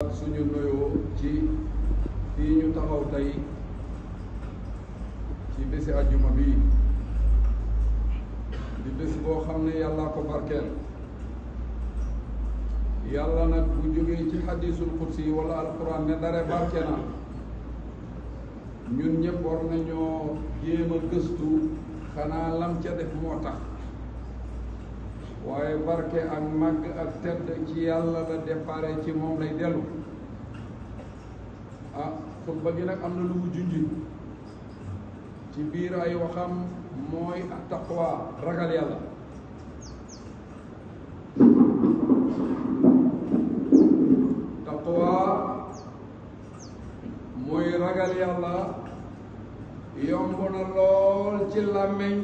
suñu nuyoo ci fii ñu taxaw tey ci bési àjjuma bi di bés boo xam ne yàllaa ko barkeel yàlla nag bu jógee ci xadiisul qudsi wala alquran ne dara barke na ñun ñëpp war nañoo jéem a gëstu xanaa lam ca def moo tax waaye barke ak màgg ak tedd ci yàlla la déparé ci moom lay dellu xutba gi nag am na lu mu junji ci biir ay waxam mooy taqwa ragal yàlla taqwa mooy ragal yàlla yomb na lool ci làmmiñ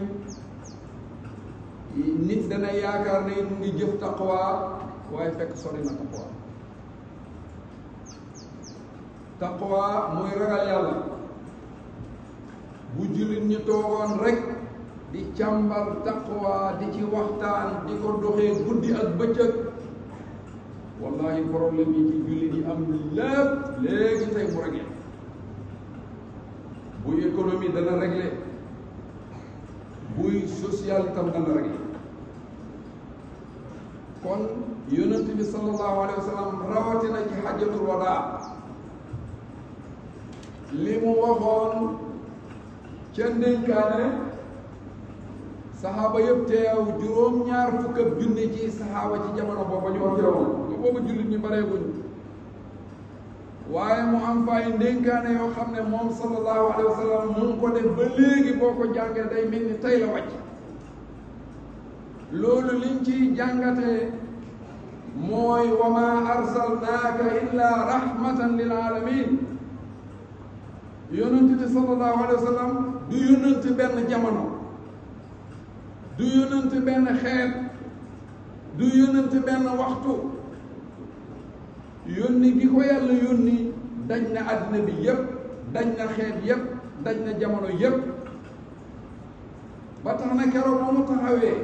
nit dana yaakaar ne mu ngi jëf taqwa waaye fekk sori na taqwa mooy ragal yàlla bu jullit ñi toogoon rek di càmbar taqwa di ci waxtaan di ko doxee guddi ak bëccëg wallahi problème yi ci jullit yi am lépp léegi tey mu réglé buy économie dana réglé buy social tam dana réglé kon yonent bi sallallahu alayhi wa sallam rawatina ci xajjatul wadaa li mu waxoon ca ndénkaane saxaaba yëpp teew juróom-ñaar fukk ak junni ci saxaaba ci jamono booba ñoo teewoon nga booba jullit ñi bareeguñ waaye mu am fa ay ndénkaane yoo xam ne moom sallallahu alayhi wa sallam mu ngi ko def ba léegi boo ko jàngee day mel ni tey la wàcc loolu liñ ciy jàngatee mooy wa ma arsalnaaka illa rahmatan lil alamin yonent bi sallallahu alayhi wa sallam du yonent benn jamono du yonent benn xeet du yonent benn waxtu yónni gi ko yàlla yónni daj na àddina bi yépp daj na xeet yépp daj na jamono yépp ba tax na keroog ba mu taxawee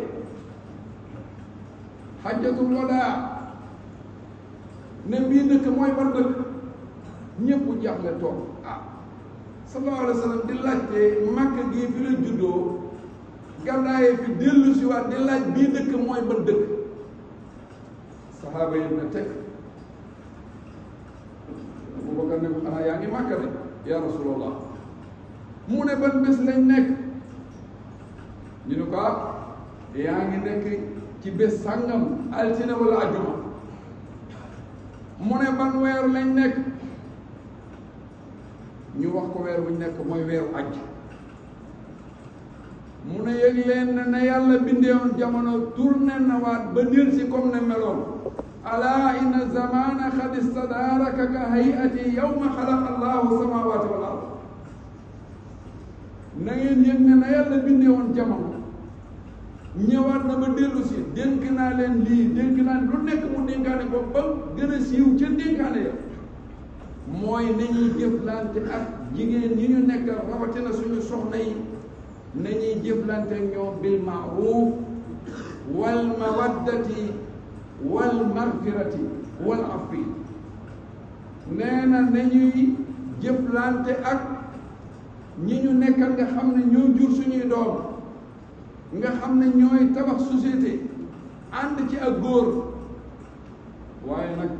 xajjatul wadaa ne bii dëkk mooy ban dëkk ñépp jaaxle toog sallallahu alayhi wa sallam di laajte Makka gii fi la juddoo gàddaayee fi dellu si waat di laaj bii dëkk mooy ban dëkk saxaaba yi ne teg Abubakar ne ko xanaa yaa ngi Makka de yaa rasulallah mu ne ban bés lañ nekk ñu ne ko yaa ngi nekk ci bés sàngam altine wala ajuma mu ne ban weer lañ nekk ñu wax ko weer bu nekk mooy weeru ajj mu ne yëg leen ne yàlla bindeewoon jamono tourné na waat ba dil si comme ne meloon ala inna zamana xad istadaaraka ka hayati yawma xalaqa allahu samawati wal ard na ngeen yëg ne yàlla bindeewoon jamono ñëwaat na ba dellu si dénk naa leen lii dénk naa lu nekk mu dénkaane ko ba gën a siiw ca dénkaane ya mooy nañuy jëflante ak jigéen ñi ñu nekk rawatina suñu soxna yi nañuy jëflante ak ñoom bil maaruf wal mawaddati wal magfirati wal afi nee na nañuy jëflante ak ñi ñu nekkal nga xam ne ñoo jur suñuy doom nga xam ne ñooy tabax société ànd ci ak góor waaye nag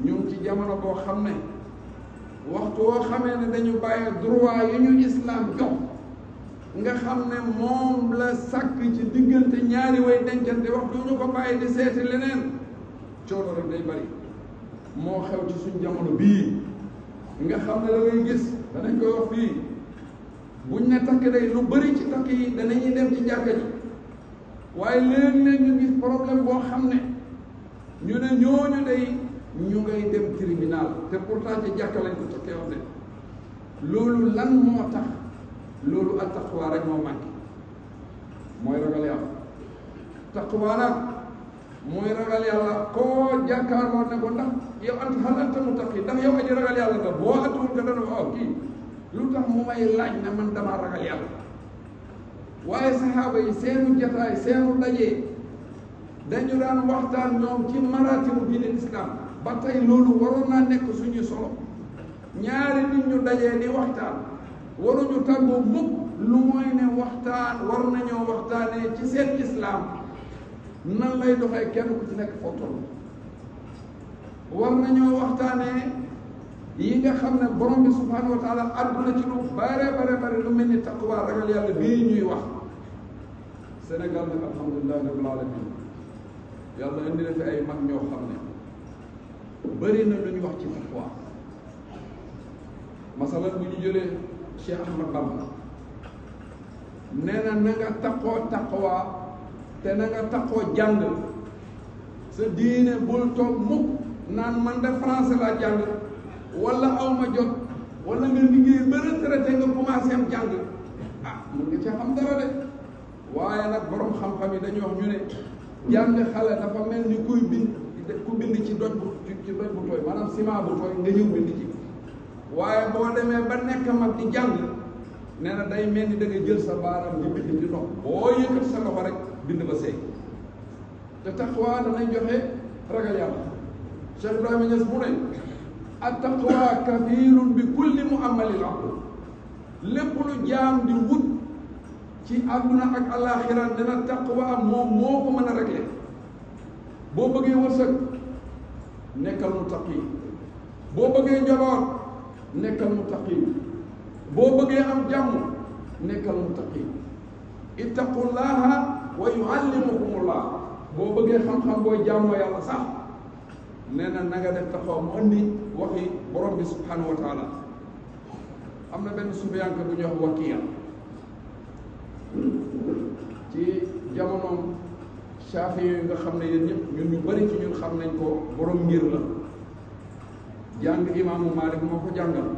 ñu ngi ci jamono boo xam ne waxtu woo xamee ne dañu bàyyi droit yi ñu islam jox nga xam ne moom la sàkk ci diggante ñaari way dencante waxtu ñu ko bàyyi di seeti leneen coono rek day bari moo xew ci suñ jamono bii nga xam ne da ngay gis danañ koy wax fii buñ ne takk day lu bari ci takk yi danañuy dem ci jàkka ji waaye léeg-léeg ñu gis problème boo xam ne ñu ne ñooñu day ñu ngay dem tribunal te pourtant ci jàkka lañ ko takkee wax de loolu lan moo tax loolu ak taqwa rek moo manqué mooy ragal yàlla taqwa nag mooy ragal yàlla koo jàkkaarloo ne ko ndax yow hal anta muttaqi ndax yow aji ragal yàlla nga boo atuwul nga dana waaw kii lu tax mu may laaj ne man damaa ragal yàlla waaye saxaaba yi seenu jataay seenu dajee dañu daan waxtaan ñoom ci maratibu diine islam ba tey loolu waroon naa nekk suñu solo ñaari nit ñu dajee di waxtaan waruñu tàggoo mukk lu mooy ne waxtaan war nañoo waxtaanee ci seen islam nan lay doxee kenn ku ci nekk foo toll war nañoo waxtaanee yi nga xam ne borom bi subhanahu wa taala àdduna ci lu bare lu mel ni taqwa ragal yàlla bii ñuy wax Sénégal nag alhamdulilah rabbil alamin yàlla indi na fi ay mag ñoo xam ne bëri na lu ñu wax ci taqwa masalan bu ñu jëlee Cheikh Ahmad Bamba nee na na nga taqoo taqwa te na nga taqoo jàng sa diine bul toog mukk naan man de français laa jàng wala aw ma jot wala nga liggéey ba retraité nga commencé am jàng mun nga ca xam dara de waaye nag borom xam-xam yi dañuy wax ñu ne jàng xale dafa mel ni ku bind ci doj bu tooy maanaam ciment bu tooy nga ñëw bind ci waaye boo demee ba nekk mag di jàng nee na day mel ni da nga jël sa baaraam di bind ci ndox boo yëkkat sa loxo rek bind ba seey te taqwa danañ joxe ragal yàlla Cheikh Ibrahima Niass mu ne at-taqwa kafilun bi kulli mu'amalil abd lépp lu jaam di wut ci àdduna ak alaxira dana taqwa moom moo ko mën a régler boo bëggee wërsëg nekkal muttaqi boo bëggee njaboot nekkal muttaqi boo bëggee am jàmm nekkal muttaqi ittaqullaha wa yuallimukumullah boo bëggee xam-xam booy jàmmoo yàlla sax nee na nga def taxaw mu andi waxi borom bi subhanahu wa taala am na benn sufiyanke bu ñuy wax Wakiya ci jamonoom Shaafi yooyu nga xam ne yéen ñëpp ñun ñu bari ci ñun xam nañ ko borom ngir la jàng imaamu Maalik moo ko jàngal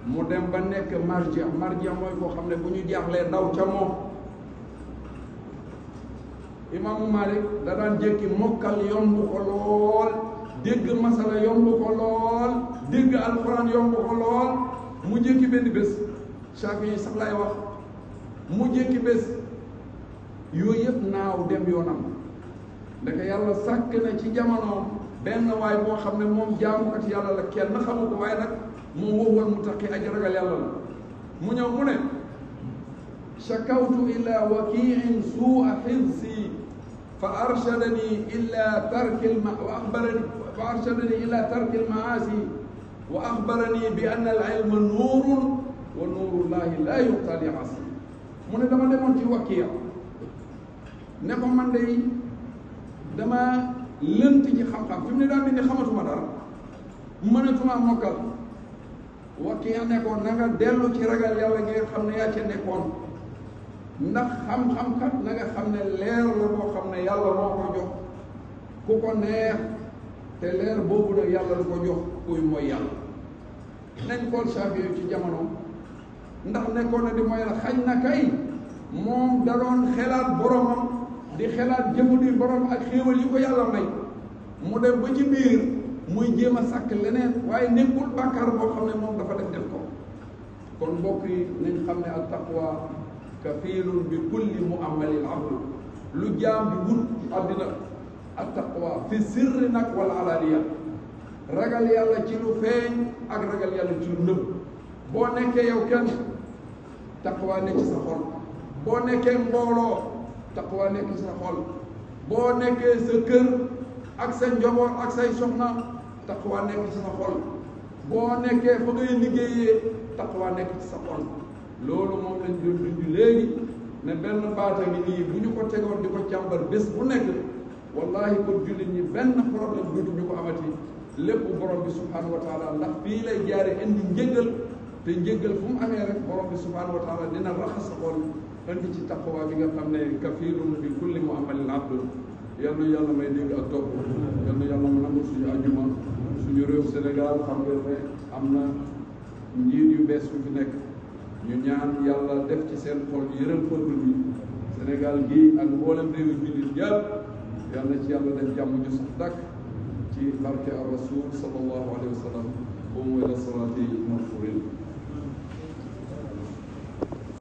mu dem ba nekk marja mooy koo xam ne bu ñu jaaxlee daw ca moom imaamu Maalik da daan jékki mokkal yomb ko lool dégg masala yomb ko lool dégg alxuraan yomb ko lool mu jékki benn bés Shaafi yi sax lay wax mu jékki bés yooyu yëpp naaw dem yoonam ndeke yàlla sàkk na ci jamonoom benn waay boo xam ne moom jaamukat yàlla la kenn xamu ko waaye nag moom waxuwal muttaqi aji ragal yàlla la mu ñëw mu ne shakawtu ila wakiin suua xifsi fa arshadani ila tarki almaasi wa axbarani bi anna al ilma nuurun wa nuurullahi la yuqta li asi mu ne dama demoon ci Wakiya ne ko man de dama lënt ci xam-xam fi mu ne daa mel ni xamatuma dara mënatuma mokkal Wakiya ne ko na nga dellu ci ragal yàlla nga xam ne yaa ca nekkoon ndax xam-xam kat na nga xam ne leer la boo xam ne yàlla moo ko jox ku ko neex te leer boobu nag yàlla du ko jox kuy mooy yàlla nañ xool Shaafi yu ci jamono ndax nekkoon na di mooy la xañ na kay moom da doon xelaat boromam di xelaat jëmu di borom ak xéewal yi ko yàlla may mu dem ba ci biir muy jéem a sàkk leneen waaye nekkul bàkkaar boo xam ne moom dafa def ko kon mbokk yi nañ xam ne al taqwa kafilun bi kulli mu'amalil abd lu jaam bi wut ci àddina al taqwa fi sirri nag wala alaniya ragal yàlla ci lu feeñ ak ragal yàlla ci lu nëbb boo nekkee yow kenn taqwa nekk ci sa xol boo nekkee mbooloo taqwa nekk ci sa xol boo nekkee sa kër ak sa njaboot ak say soxna taqwa nekk ci sa xol boo nekkee fa ngay liggéeyee taqwa nekk ci sa xol loolu moom lañ doon dund léegi ne benn baata ngi nii bu ñu ko tegoon di ko càmbar bés bu nekk wallahi kon jullit ñi benn problème dootuñu ko amati lépp borom bi subhanahu wa taala ndax fii lay jaare indi njëggal te njëggal fu mu amee rek borom bi subhanahu wa taala dina raxas sa xol indi ci taqwa bi nga xam ne kafilun bi kulli mu'amalin abd yal na yàlla may dégg ak topp yal na yàlla mu nangu suñu ajuma suñu réew Sénégal xam nga ne am na njiit yu bees yu fi nekk ñu ñaan yàlla def ci seen xol yërëm peuple bi Sénégal gii ak mboolem réew yu jullit yàpp yal na ci yàlla def jàmm ju sax dàkk ci barke ar rasul sallallahu alayhi wa sallam. قوموا إلى الصلاة مغفورين.